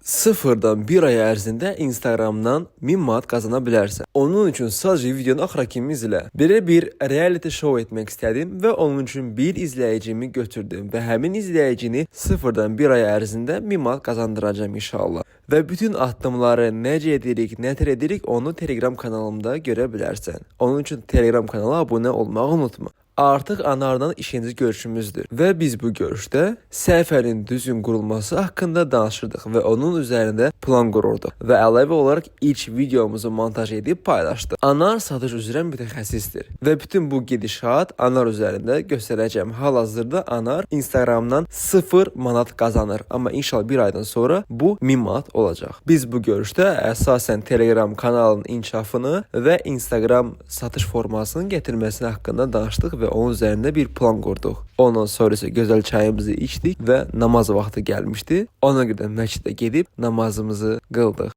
Sıfırdan bir ay ərzində Instagramdan 1000 manat qazana bilərsən. Onun üçün sadəcə videonu axıra kimi izlə. Belə bir reality show etmək istədim və onun üçün bir izləyicimi götürdüm və həmin izləyicini sıfırdan bir ay ərzində 1000 manat qazandıracağam inşallah. Və bütün addımları necə edirik, nətər edirik, onu Telegram kanalımda görə bilərsən. Onun üçün Telegram kanala abunə olmağı unutma. Artıq Anarla ikinci görüşümüzdür və biz bu görüşdə səhifənin düzgün qurulması haqqında danışırdıq və onun üzərində plan qururduq və əlavə olaraq ilk videomuzu montaj edib paylaşdıq. Anar satış üzrə mütəxəssisdir və bütün bu gedişat Anar üzərində göstərəcəm. Hal-hazırda Anar Instagramdan 0 manat qazanır, amma inşallah bir aydan sonra bu 1000 manat olacaq. Biz bu görüşdə əsasən Telegram kanalının inkişafını və Instagram satış formasının gətirməsini haqqında danışdıq və onun üzərində bir plan qurduq. Ondan sonra isə gözəl çayımızı içdik və namaz vaxtı gəlmişdi. Ona görə də məscidə gedib namazımızı qıldıq.